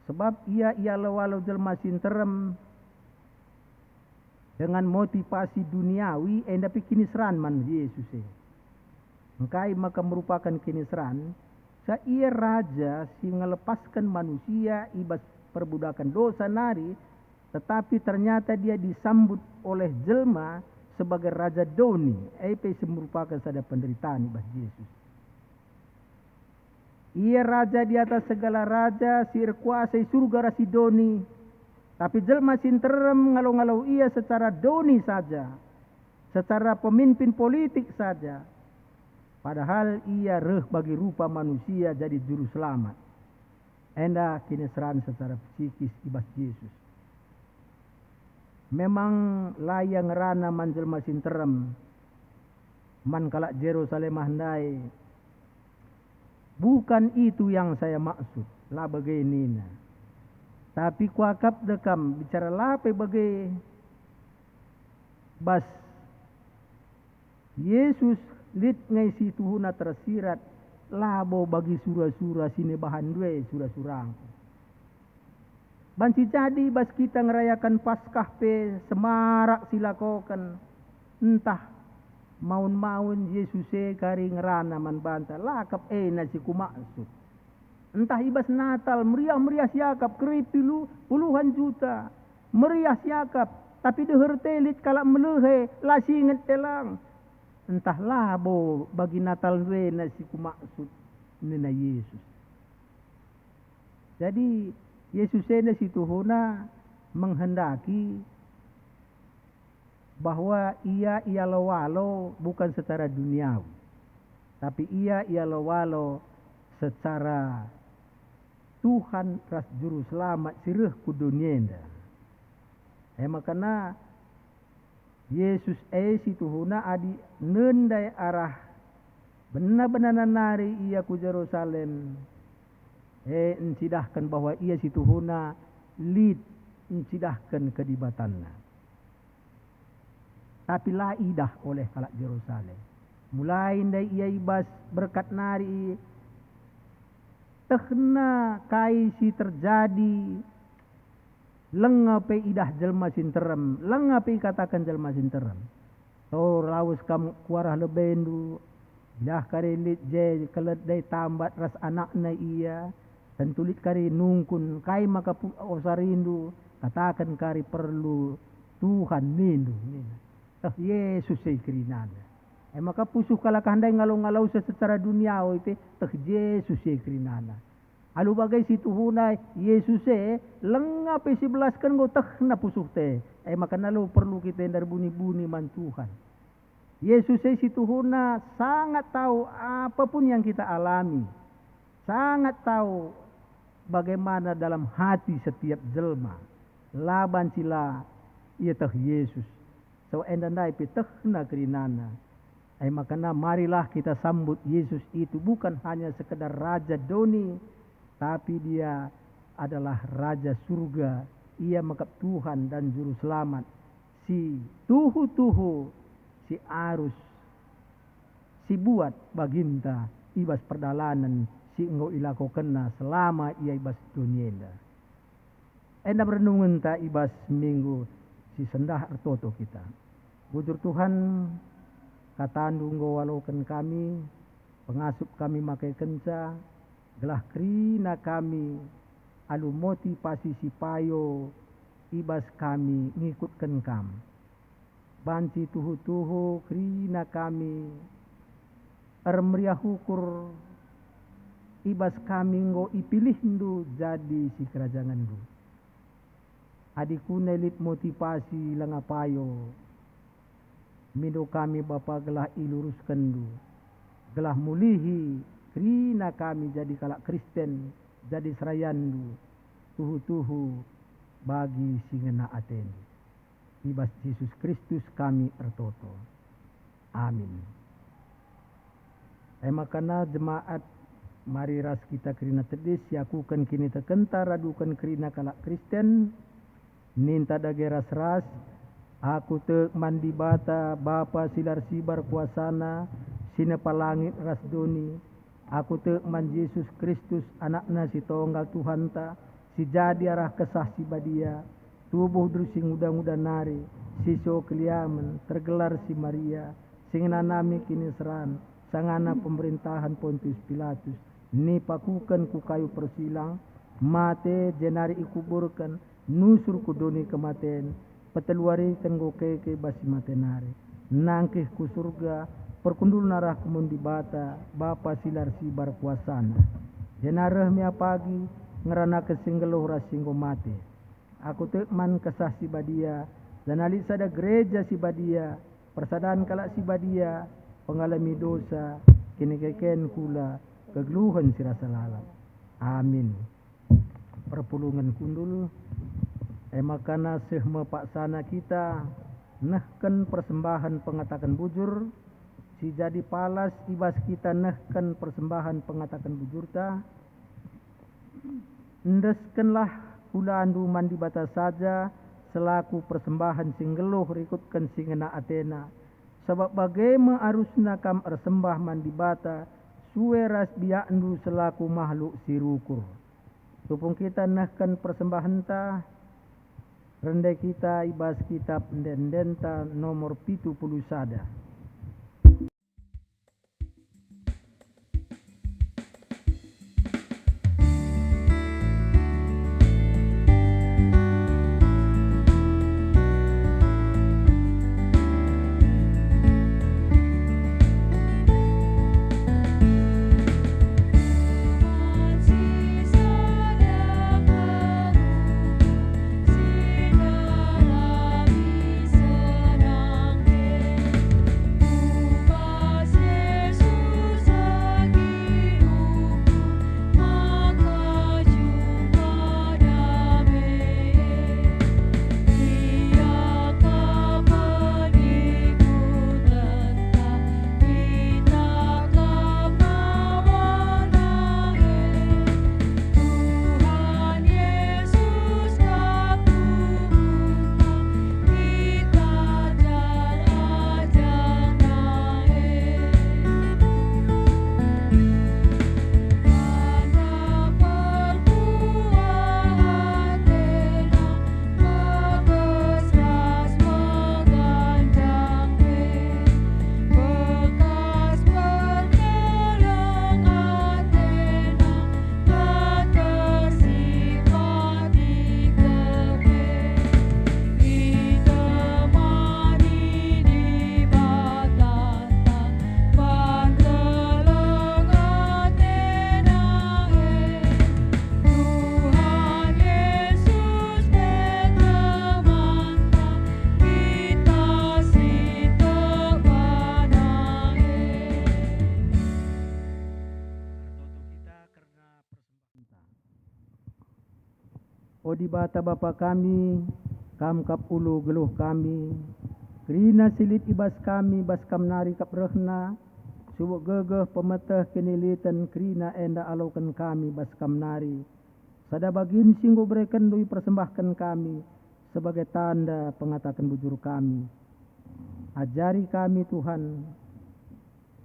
Sebab ia ialo-alo jelma si nterem dengan motivasi duniawi, enda pe kiniseran man Jesus e. Engkai maka merupaken kiniseran? Sa ia Raja si ngelepasken manusia i bas perbudakan dosa nari, tetapi ternyata dia disambut oleh jelma sebagai Raja doni, e pe si merupaken sada penderitaan i bas Jesus. Ia Raja di atas segala raja si erkuasa i Surga ras i doni, tapi jelma si nterem ngalo-ngalo ia secara doni saja, secara pemimpin politik saja, padahal ia reh bagi rupa manusia jadi Juru Selamat. Enda kiniseran secara psikis i bas Jesus. Memang la ia ngerana man jelma si nterem, man kalak Jerusalem ndai. "Bukan itu yang saya maksud," la bage nina. "Tapi kuakap dekam bicara la pe bage." Bas Jesus lit nge situhuna tersirat, labo bagi sura-sura si nibahan ndai sura-surangku. Banci jadi bas kita ngerayaken Paskah pe semarak si lakoken, ntah maun-maun Jesus e kari ngerana man banta, la kap ena si kumaksud. Ntah i bas Natal meriah-meriah siakap keri pilu puluhan juta, meriah siakap, tapi deher te lit kalak melehe, la singet pe lang. Ntah labo bagi Natal ndena si kumaksud, nina Jesus. Jadi, Jesus enda situhuna menghendaki bahwa ia ialo-alo bukan secara duniawi, tapi ia ialo-alo secara Tuhan ras Juru Selamat si reh ku doni enda. E maka na Yesus e situhuna adi nendai arah bena-benana nari ia ku Jerusalem, e ncidahken bahwa ia situhuna lit ncidahken kedibatanna. Tapi la idah oleh kalak Jerusalem. Mulai ndai ia i bas berkat nari, tehna kai si terjadi, lenga pe idah jelma si nterem, lenga pe ikataken jelma si nterem. To lawes kam ku arah lebendu, idah kari lit je keledai tambat ras anakna ia, tentu lit kari nungkun, kai maka pu-, osarindu, kataken kari perlu Tuhan nindu, nina. Eh, Yesus e kerinana. E maka pusuh kalak ndai ngalo-ngalo se-, secara duniawi pe, teh Yesus e kerinana. Alu bage situhuna Yesus e, lenga pe sibelasken enggo tehna pusuhta e. E maka nalo perlu kita enda erbuni-buni man Tuhan. Yesus e situhuna sangat tahu apa pun yang kita alami. Sangat tahu bagaimana dalam hati setiap jelma. La banci la ieteh Yesus. Sabap enda ndai pe tehna kerinana. E maka na marilah kita sambut Yesus itu bukan hanya sekedar Raja doni, tapi Dia adalah Raja surga. Ia mekap Tuhan dan Juru Selamat si tuhu-tuhu si arus sibuat baginta i bas perdalanen si enggo ilakokenna selama ia i bas doni enda. Enda perenungenta i bas minggu si sendah ertoto kita. Bujur Tuhan, kataNdu enggo waloken kami, pengasup kami makekenca, gelah kerina kami alu motivasi si payo i bas kami ngikutken Kam. Banci tuhu-tuhu kerina kami ermeriah ukur i bas kami enggo ipilihNdu jadi sikerajangenNdu. Adi kuna lit motivasi langa payo, mindo kami Bapa gelah iluruskenNdu, gelah mulihi kerina kami jadi kalak Kristen, jadi serayanNdu, tuhu-tuhu bagi si ngena ateNdu. I bas Jesus Kristus kami ertoto. Amin. E maka na jemaat, mari ras kita kerina tedis siakuken kinitekenta raduken kerina kalak Kristen, ninta dage ras-ras, "Aku tek man Dibata, Bapa si la ersibar kuasaNa, si nepa langit ras doni, Aku tek man Jesus Kristus, AnakNa si Tonggal Tuhanta, si jadi arah Kesah Si Badia, tubuh dersi nguda-nguda nari, si so keliamen, tergelar si Maria, si ngenanami kiniseran, sangana pemerintahen Pontius Pilatus, nipakuken ku kayu persilang, mate, jenari ikuburken, nusur ku doni kematen, peteluariken enggo keke bas si mate nari. Nangkih ku Surga, perkundulna arah kemun Dibata, Bapa si la ersibar kuasaNa. Jenari reh me ia pagi, ngeranaken si nggeluh ras si enggo mate. Aku tek man Kesah Si Badia, janah lit sada gereja si badia, persadan kalak si badia, pengalemi dosa, kinikeken kula, kegeluhen si rasa lalap. Amin." Perpulungen kundul, e maka na seh me paksana kita nehken persembahen pengataken bujur, si jadi palas i bas kita nehken persembahen pengataken bujurta. Endeskenlah kulandu man Dibata saja selaku persembahen si nggeluh rikutken si ngena ateNa, sabap bage me arusna kam ersembah man Dibata sue ras biakndu selaku mahluk si rukur. Tupung kita nehken persembahenta, rende kita i bas kitap ende-endenta nomor pitu puluh sada. O Dibata Bapa kami, Kam kap ulu geluh kami. Kerina si lit i bas kami, bas Kam nari kap rehna, subuk gegeh, pemeteh, kiniliten, kerina enda aloken kami bas Kam nari. Sada bagin si enggo berekenNdu ipersembahken kami sebagai tanda pengataken bujur kami. Ajari kami, Tuhan,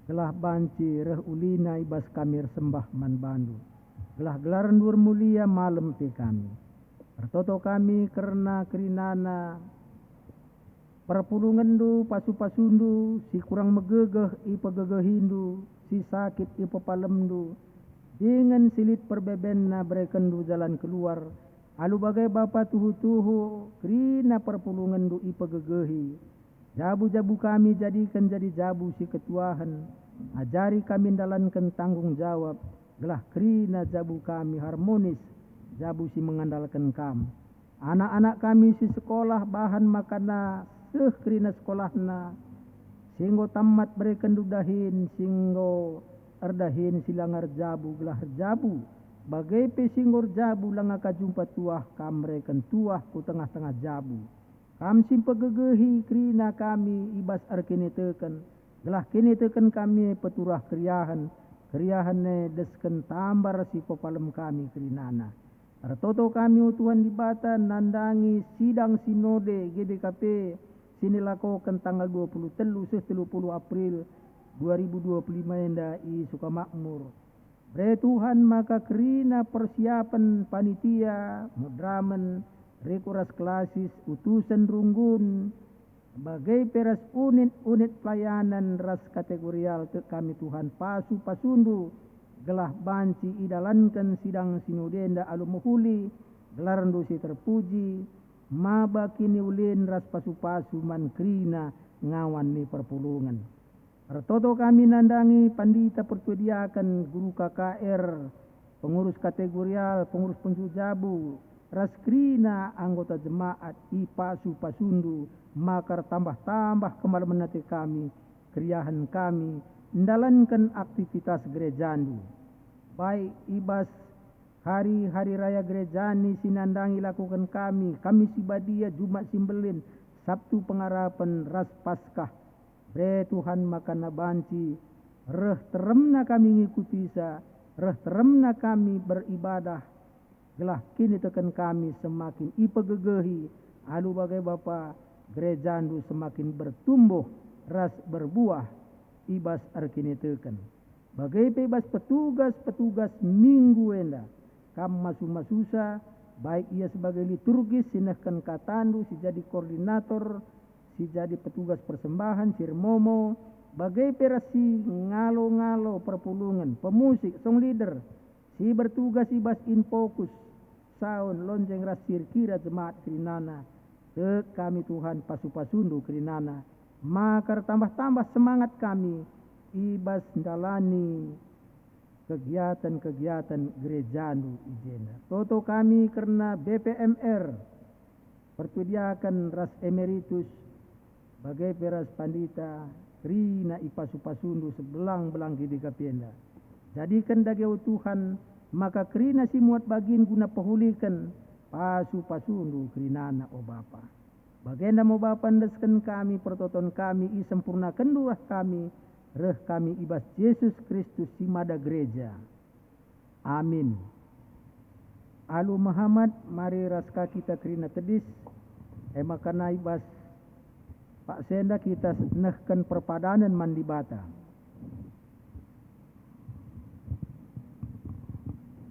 gelah banci reh ulina i bas kami ersembah man baNdu, gelah gelarNdu ermulia malem pe kami. Ertoto kami kerna kerinana perpulungenNdu, pasu-pasuNdu, si kurang megegeh ipegegehiNdu, si sakit ipepalemNdu, dingen si lit perbebenna berekenNdu jalan keluar, alu bage Bapa tuhu-tuhu kerina perpulungenNdu ipegegehi. Jabu-jabu kami jadiken jadi jabu si ketuahen. Ajari kami ndalanken tanggung jawab, gelah kerina jabu kami harmonis, jabu si mengandalken Kam. Anak-anak kami si sekolah bahan makana seh kerina sekolahna, si enggo tamat berekenNdu dahin, si enggo erdahin si langa erjabu gelah erjabu, bage pe si enggo erjabu langa ka jumpa tuah Kam mereken tuah ku tengah-tengah jabu. Kam si mpegegehi kerina kami i bas erkiniteken, gelah kiniteken kami e peturah keriahen, keriahen e desken tambar si pepalem kami kerinana. Ertoto kami, o Tuhan Dibata, nandangi sidang sinode G B K P si nilakoken tanggal dua puluh telu seh telu puluh April dua ribu dua puluh lima enda i Sukamakmur. Bere Tuhan maka kerina persiapen panitia, mudramen, rikut ras klasis, utusen runggun, bage pe ras unit-unit pelayanan ras kategorial tek kami Tuhan pasu-pasuNdu, gelah banci idalanken sidang sinodenda alu mehuli gelarNdu si terpuji, maba kiniulin ras pasu-pasu man kerina ngawan ni perpulungen. Ertoto kami nandangi pandita pertua diaken, guru K K R, pengurus kategorial, pengurus pensuh jabu, ras kerina anggota jemaat i pasu-pasuNdu maka ertambah-tambah kemalemen ate kami, keriahen kami, ndalanken aktivitas gerejaNdu. Baik i bas hari-hari raya gerejaNdu si nandangi lakoken kami, Kamis si Badia, Jumat si Mbelin, Sabtu Pengarapen, ras Paskah. Bere Tuhan maka banci reh teremna kami ngikutisa, reh teremna kami beribadah, gelah kiniteken kami semakin ipegegehi, alu bage Bapa, gerejaNdu semakin bertumbuh ras berbuah i bas erkiniteken. Bage pe i bas petugas-petugas Minggu enda, Kam masu-masusa, baik ia sebagai liturgis si nehken kataNdu, si jadi koordinator, si jadi petugas persembahan, si ermomo, bage pe ras si ngalo-ngalo perpulungen, pemusik, song leader, si bertugas i bas infokus, sound, lonceng ras si erkira jemaat kerinana. Tek kami Tuhan pasu-pasuNdu kerinana, maka ertambah-tambah semangat kami i bas ndalani kegiatan-kegiatan gerejaNdu i jenda. Toto kami kerna B P M R, pertua diaken ras emeritus, bage pe ras pandita, kerina ipasu-pasuNdu sebelang-belang G B K P enda. Jadiken dage, o Tuhan, maka kerina si muat bagin guna pehuliken pasu-pasuNdu kerinana, o Bapa. Bagenda mo Bapa, endesken kami, pertoton kami, isempurnakenNdu reh kami, reh kami i bas Jesus Kristus si mada gereja. Amin. Alu mehamat, mari ras ka kita kerina tedis, e maka nai bas paksa enda kita nehken perpadanen man Dibata.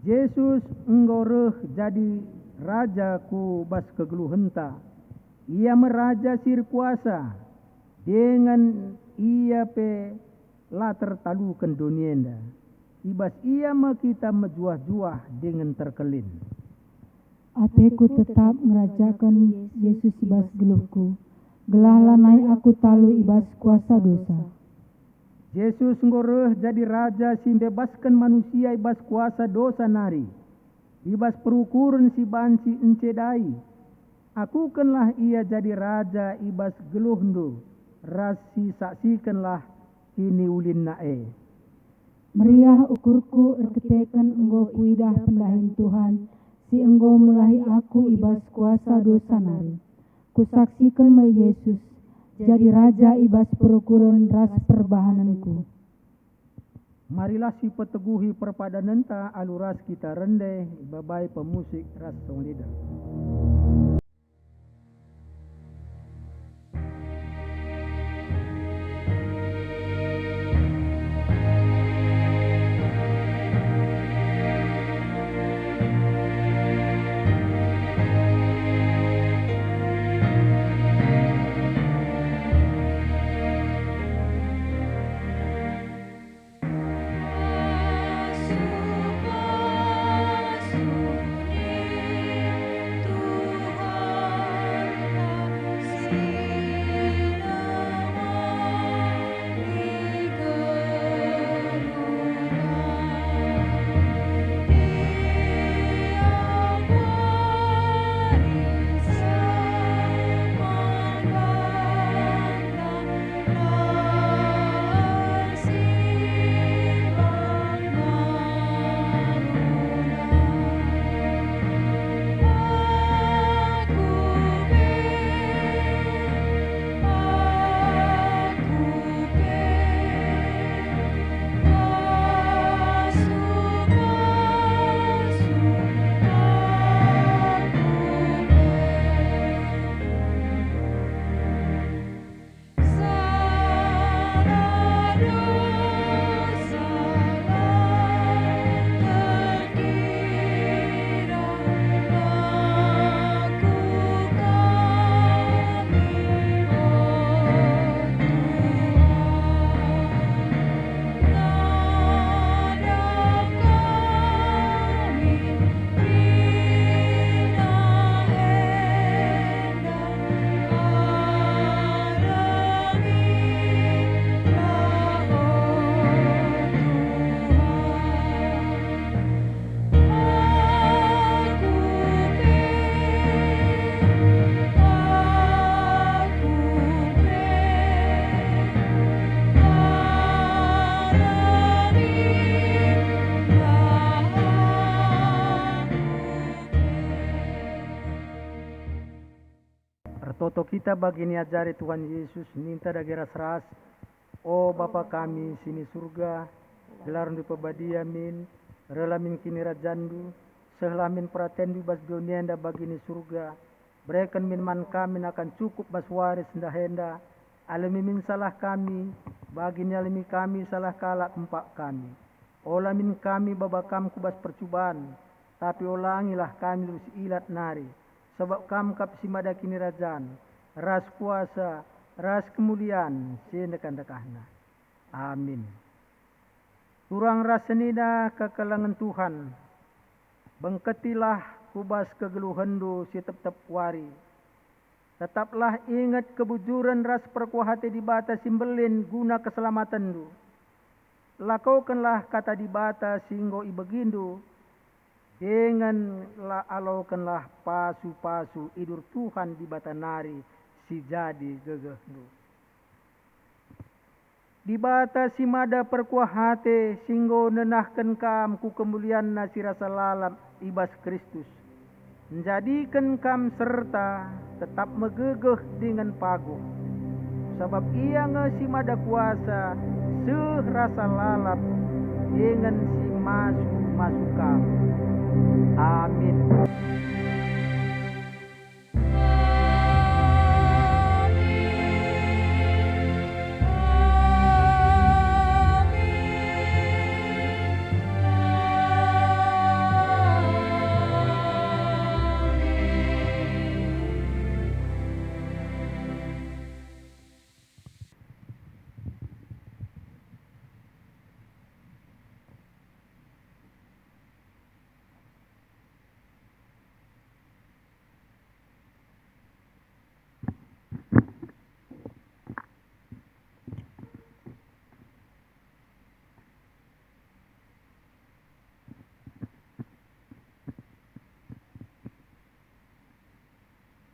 Jesus enggo reh jadi Raja ku bas kegeluhenta. Ia me Raja si erkuasa, dingen Ia pe la tertaluken doni enda. I bas Ia me kita mejuah-juah dingen terkelin. Ateku tetap ngerajaken Yesus i bas geluhku, gelah lanai aku talu i bas kuasa dosa. Jesus enggo reh jadi Raja si mbebasken manusia i bas kuasa dosa nari, i bas perukuren si banci ncedai. Akukenlah Ia jadi Raja i bas geluhndu, ras sisaksikenlah kiniulinNa e. Meriah ukurku erkiteken enggo kuidah pendahin Tuhan, si enggo mulahi aku i bas kuasa dosa nari. Kusaksiken me Yesus jadi Raja i bas perukuren ras perbahanenku. Marilah sipeteguhi perpadanenta alu ras kita rende ibabai pemusik ras song leader. Ertoto kita bagi niajari Tuhan Yesus, ninta dage ras-ras, "O Bapa kami si ni Surga, gelarNdu ipebadia min, rehlah min kinirajanNdu, sehlah min peratenNdu i bas doni enda bagi ni Surga. Bereken min man kami nakan cukup bas wari sendah enda. Alemi min salah kami, bagi nialemi kami salah kalak empak kami. Ola min kami baba Kam ku bas percuban, tapi olangilah kami alu si ilat nari, sabap Kam kap si mada kinirajan, ras kuasa, ras kemulian si ndekah-ndekahna. Amin." Turang ras senina kekelengen Tuhan, bengketilah ku bas kegeluhenndu si tep-tep wari. Tetaplah inget kebujuren ras perkuah ate Dibata si mbelin guna keselamatenndu. Lakokenlah kata Dibata si enggo ibegindu, dingen la alokenlah pasu-pasu idur Tuhan Dibata nari si jadi gegehndu. Dibata si mada perkuah ate si enggo nenahken kam ku kemulianNa si rasa lalap i bas Kristus, njadiken kam serta tetap megegeh dingen paguh. Sabap Ia nge si mada kuasa seh rasa lalap dingen si masu-masu kam. Amin.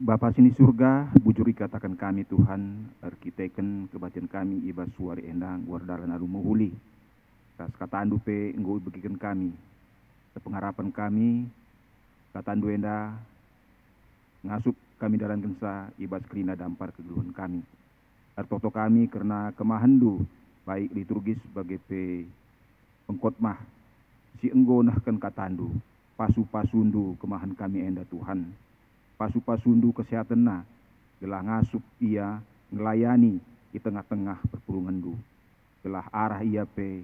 Bapa si ni Surga, bujur ikataken kami, Tuhan, erkiteken kebaktin kami i bas wari enda enggo erdalan alu mehuli. Ras kataNdu pe enggo ibegiken kami. Pengarapen kami, KataNdu enda ngasup kami dalankenca i bas kerina dampar kegeluhen kami. Ertoto kami kerna kemahenNdu, baik liturgis bage pe pengkotbah si enggo nehken KataNdu. Pasu-pasuNdu kemahen kami enda, Tuhan. Pasu-pasuNdu kesehatenna, gelah ngasup ia ngelayani i tengah-tengah perpulungenNdu, gelah arah ia pe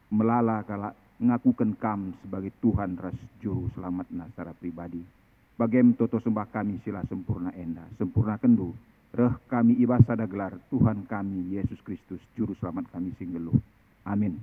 melala kalak ngakuken Kam sebagai Tuhan ras Juru Selamatna secara pribadi. Bagem toto sembah kami si la sempurna enda, sempurnakenNdu, reh kami i bas sada gelar, Tuhan kami, Yesus Kristus, Juru Selamat kami si nggeluh. Amin.